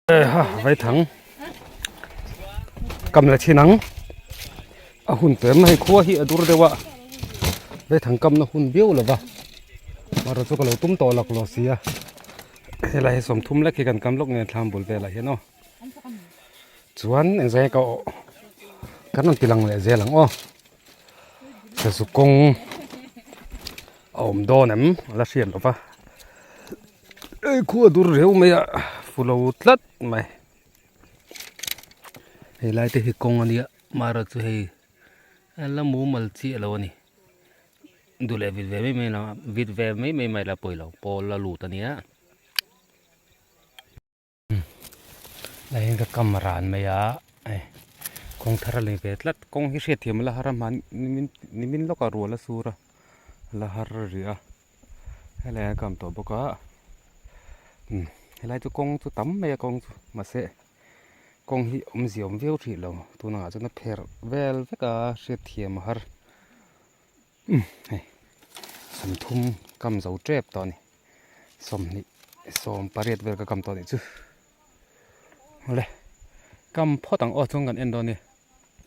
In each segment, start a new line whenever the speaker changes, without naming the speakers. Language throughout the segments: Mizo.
Ha vaithang kam la thin ang a hun tel hei khua hi a dur deuh a vaithang kamna hun viau lo va erawh chu ka lo tum tawh lak lo sia helai hi sawmthum lek hi kan kam lawk nge thlam bul velah hian aw chuan engzah nge ka awh kan rawn ti lang leh zel ang aw sazu kawng a awm dawn em a la hriat lo va. Ei khua dur reu mai a fu lo tlat mai hei lai te hi kawng a nia mara chu hei a la mumal chiah lo a ni duh leh vit ve mai mai la vit ve mai mai mai la pawi lo pawl a lut a nia Lai hian ka kam ran mai a hei kawng thar a nei ve tlat kawng hi hriat thiam la har a hman nimin nimin lawkah rual a sur a la har rih a helai a kam tawh bawk a umm helai chu kawng chu tam mai a kawng chu mahse kawng hi awmzia awm viau hrih lo tunah chuan a pherh vel vek a hriat thiam a har umm hei sawmthum kam zo tep tawh a ni. Sawmhnih 18 vel ka kam tawh nih chu awle kam phawt ang aw chuan kan en dawn a ni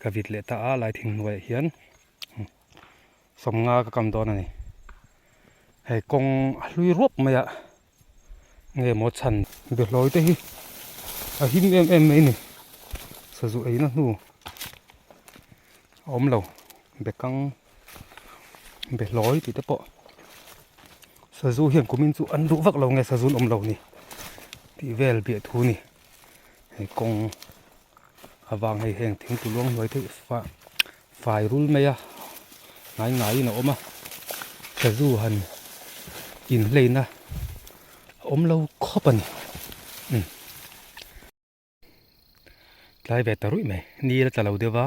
ka vit leh ta a lai thing hnuaiah hian sawmnga ka kam dawn a ni hei kawng a hlui ruap mai a nge maw chhan behlawi te hi a him em em mai a ni sazu eina hnu a awm lo bekang behlawi tih te pawh sazu hian kumin chu an duh vak lo nge sazu an awm lo ni tih vel biah thu a ni hei kawng avang hei heng thingtlu luang hnuai te hi fai rul mai a ngai ngaiin a awm a sazu han inhleina a awm lo khawp a ni umm. Tlai ve ta ruih mai ni la tla lo deuh va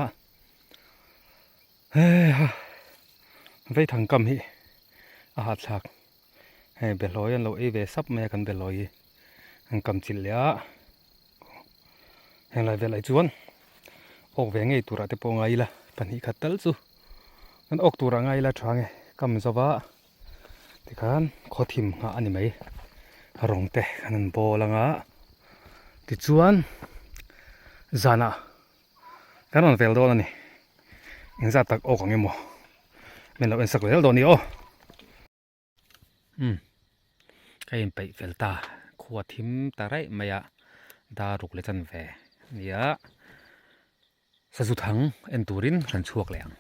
heiha vaithang kam hi a hahthlak hei behlawi an lo ei ve sap mai a kan behlawi hi an kam chilh leh a heng lai velah hi chuan awk ve ngei turah te pawh ngai ila pahnih khat tal chu an awk turah ngai ila tha nge kam zova Tikhan khaw thim nghah a ni mai rawng te kan han bawl anga tichuan zanah kan rawn vel dawn a ni engzat tak awk ang emaw min lo ensak zel dawn a ni aw umm ka inpeih fel ta khua thim ta raih mai a dar ruk leh chanve a ni a. Sazu thang en turin kan chhuak leh ang.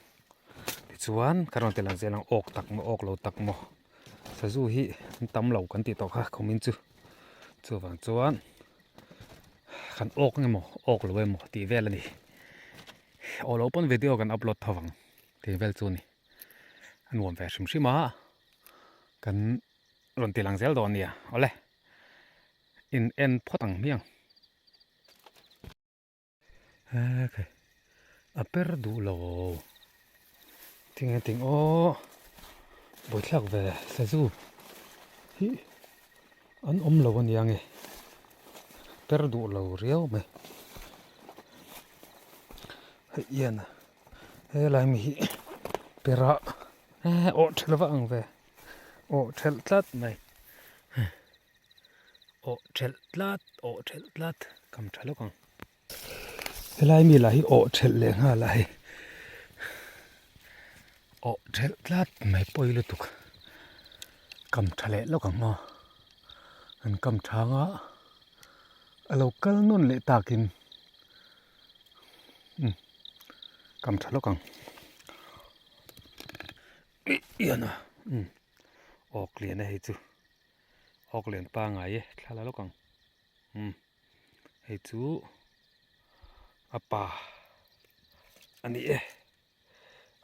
Tichuan ka rawn tel ang zel ang awk tak maw awk lo tak maw sazu hi an tam lo kan tih tawh kha khawmin chu chuvang chuan kan awk nge maw awk lo emaw tih vel a ni. Aw lo pawn video kan upload tho vang tih vel chu a ni. A nuam ve hrim hrim a kan rawn ti lang zel dawn a nia awle in en phawt ang hmiang. He a per duh lo tinge ting aw buaithlak ve sazu hi an awm lo ania nge per duh lo riau mai hei hian helai mi hi per a awh thelh vak ang ve awh thelh tlat mai. Awh thelh tlat awh thelh tlat kam tha lawk ang. Helai mi lah hi awh thelh leh nghal a hei awh thelh tlat mai pawi lutuk kam tha leh lawk ang aw an kam tha anga a lo kal nawn leh takin umm kam tha lawk ang ih ian a umm awk lian a hei chu. Awk lian pangai e thla la lawk ang umm hei chu a pa a ni e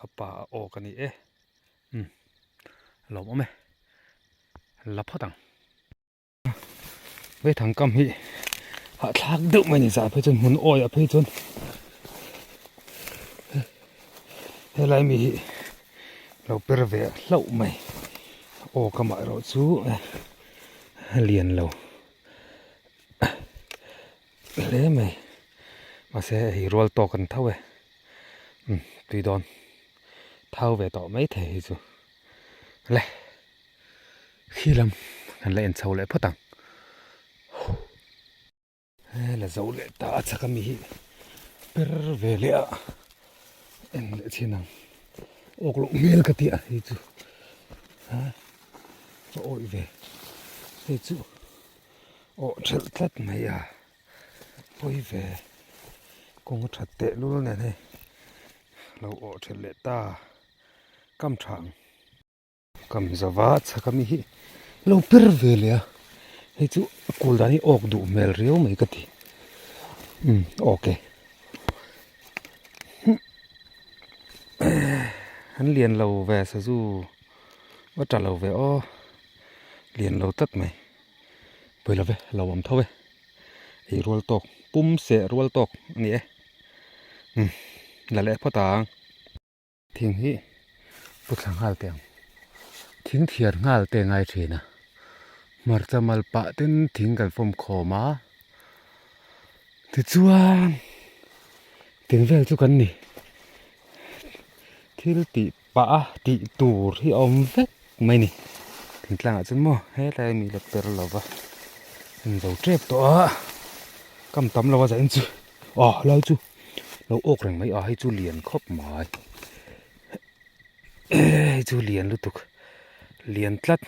a pa a awk a ni e umm a lawmawm e la phawt ang. Vaithang kam hi hahthlak deuh mai a ni zah phei chuan hmun awi ah phei chuan helai mi hi lo per ve hlauh mai. Aw ka mah erawh chu a lian lo hle mai mahse hei rual tawk an tho e umm tui dawn thau ve tawh mai thei hi chu le khi lam kan la en chho leh phawt ang. He la zo leh ta a chhak ami hi per ve leh a en leh chin ang awk loh hmel ka tih a hei chu ha ka awih ve hei chu awh thelh tlat mai a pawi ve kawng a that teh lul nen hei lo awh thelh leh ta kam tha ang. Kam zova chhak ami hi lo per ve leh a hei chu a kul dan hi awk duh hmel riau mai ka ti umm awk e an lian lo ve sazu a tla lo ve aw lian lo tlat mai pawi lo ve lo awm tho e ei rual tawk pum seh rual tawk a ni e umm la leh phawt ang. Thing hi pu thla nghal teh ang. Thing thiar nghal te ngai thin a. Hmarcha mal pah ten thing kan fawm khawm a. Tichuan ting vel chu kan ni. Thil tih pah a tih tur hi a awm vek mai ni. Thingtlangah chuan maw helai mi la per lo va. An zo tep tawh a. Kam tam lo a zahin chu. Aw lai chu. Lo awk reng mai a hei chu lian khawp mai hei chu lian lutuk lian tlat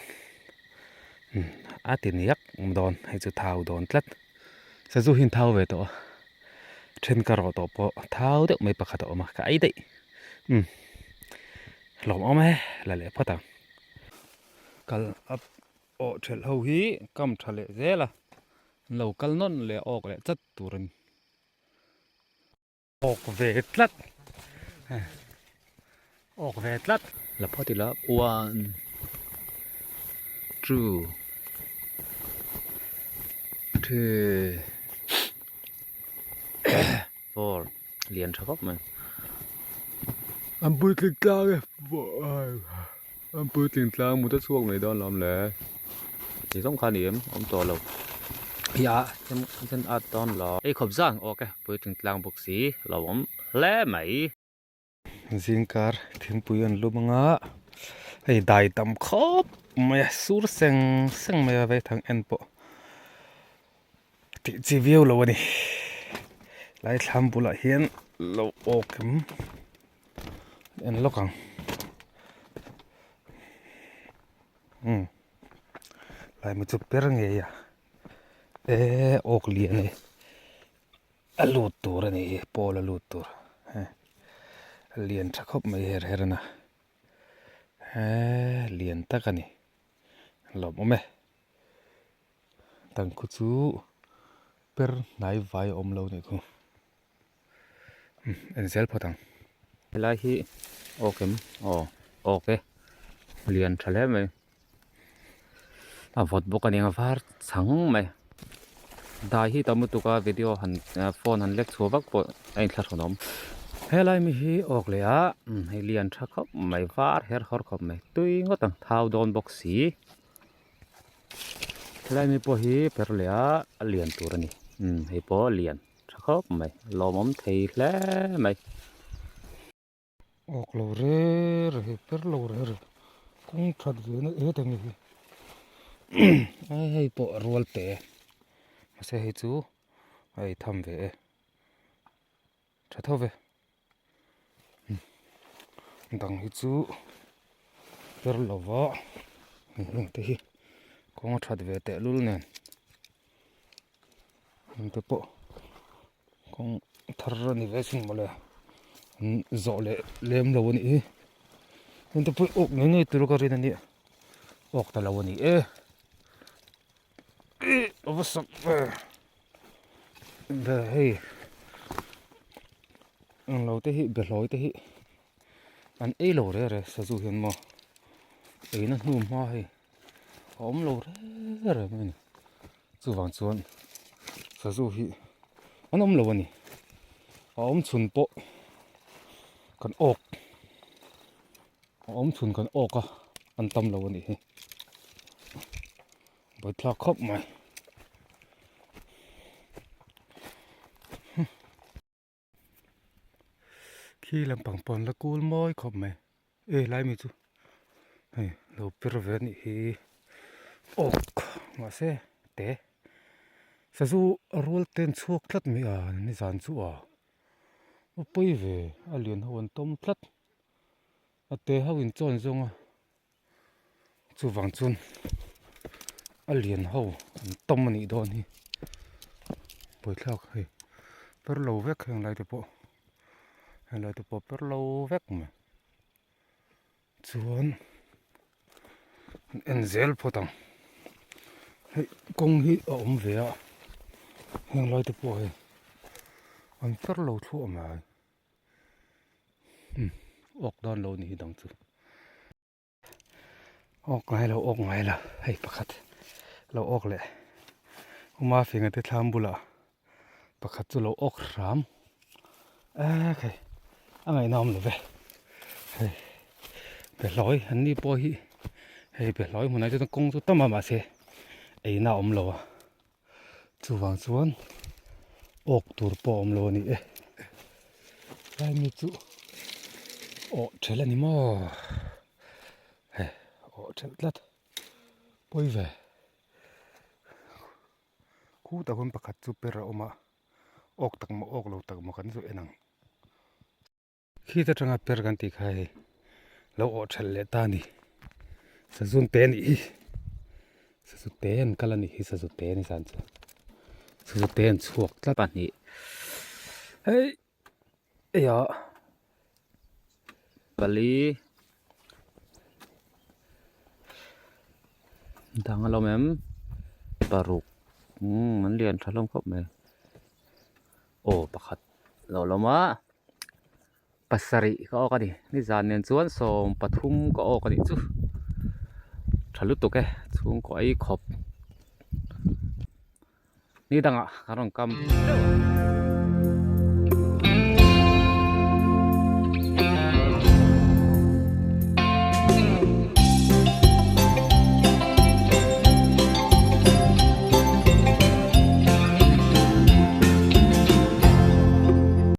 a ti niak dawn hei chu thau dawn tlat sazu hi an thau ve tawh a then ka rawh tawh pawh thau deuh mai pakhat a awm a ka ei daih umm lawmawm e la leh phawt ang kal a awh thelh ho hi kam tha leh zel a an lo kal nawn leh awk leh chat tur a ni. Awk ve tlat awk ve tlat.
La phawt ila one two three four lian tha khawp mai.
An puitling tlang e an puitling tlang mut a chhuak mai dawn lawm le.
Ti zawng kha ni em awm tawh lo. Ia then at dawn lo. Ei khawp zang awk e puitling tlang bawk si lo awm hle mai.
Zingkar thingpui an lum anga hei dai tam khawp mai a sur seng seng mai a vaithang en pawh tih chi viau lo a ni. Lai thlam bulah hian lo awk em en lawk ang. Umm lai mi chu per ngei a eee awk lian e a lut tur a nih hi pawl a lut tur he a lian tha khawp mai her her na eee lian tak a ni lawmawm e tangkhu chu per hnai vai a awm lo a nih khu umm en zel phawt ang.
Helai hi awk em aw awk e lian tha hle mai a vawt bawk a nia var chhang mai dai hi tam lutuk a video han phone han lek chhuah vak pawh a inthlahrun awm helai mi hi awk leh a hei lian tha khawp mai var her hawr khawp mai tui ngawt ang thau dawn bawk si. Helai mi pawh hi per leh a a lian tur a ni umm hei pawh a lian tha khawp mai lawmawm thei hle mai.
Awk lo re re hi per lo re re kawng that ve na et ang hi ai hei pawh a rual te mahse hei chu a ei tham ve e tha tho ve. Dang hi chu per lova heng te hi kawng a that ve teh lul nen heng te pawh kawng thar a ni ve sin mawle an zawh leh lem lo a nih hi heng te pawh awk ngei ngei tur ka rin a nia awk ta lo a ni e ih a va sak ve. Be hei ang lo te hi behlawi te hi an ei lo re re sazu hian maw eina hnu hma hei a awm lo re re mai a ni chuvang chuan sazu hi an awm lo a ni a awm chhun pawh kan awk a awm chhun kan awk a an tam lo a nih hi. Buaithlak khawp mai. Khi lampang pawn la kul mawi khawp mai. E lai mi chu hei lo per ve a nih hi awk mahse te. Sazu a rual ten chhuak tlat mai a nizan chu a a pawi ve a lian ho an tawm tlat a te ho in chawn zawng a chuvang chuan a lian ho an tawm a nih dawn hi buaithlak hei per lo vek heng lai te pawh heng lai te pawh per lo vek mai. Chuan an en zel phawt ang hei kawng hi a awm ve a heng lai te pawh hei an fer lo thluah mai umm awk dawn lo ni hi dang chu awk ngai lo awk ngai lo hei pakhat lo awk leh uma fing te thlam bulah pakhat chu lo awk hram e khai a ngaihna awm lo ve hei behlawi an ni pawh hi hei behlawi hmunah chuan kawng chu tam a mahse eina a awm lo a chuvang chuan awk tur pawh a awm lo a ni e lai mi chu awh ṭhelh a ni maw hei awh ṭhelh tlat pawi ve. Khutah khuan pakhat chu per a awm a, awk tak maw awk lo tak maw kan zawh en ang. Khit atanga per kan tih kha hei lo awh thelh leh ta a ni. Sazun te a nih hi, sazu te an kal a nih hi sazu te a ni zan chu, sazu te an chhuak tlat
pahnih.
Hei eia
pali dang a lawm em paruk umm an lian tha hlawm khawp mai aw pakhat lo lawm a pasarih ka awk a ni nizan nen chuan sawm pathum ka awk a nih chu tha lutuk e chhungkaw ei khawp ni dangah kan rawn kam.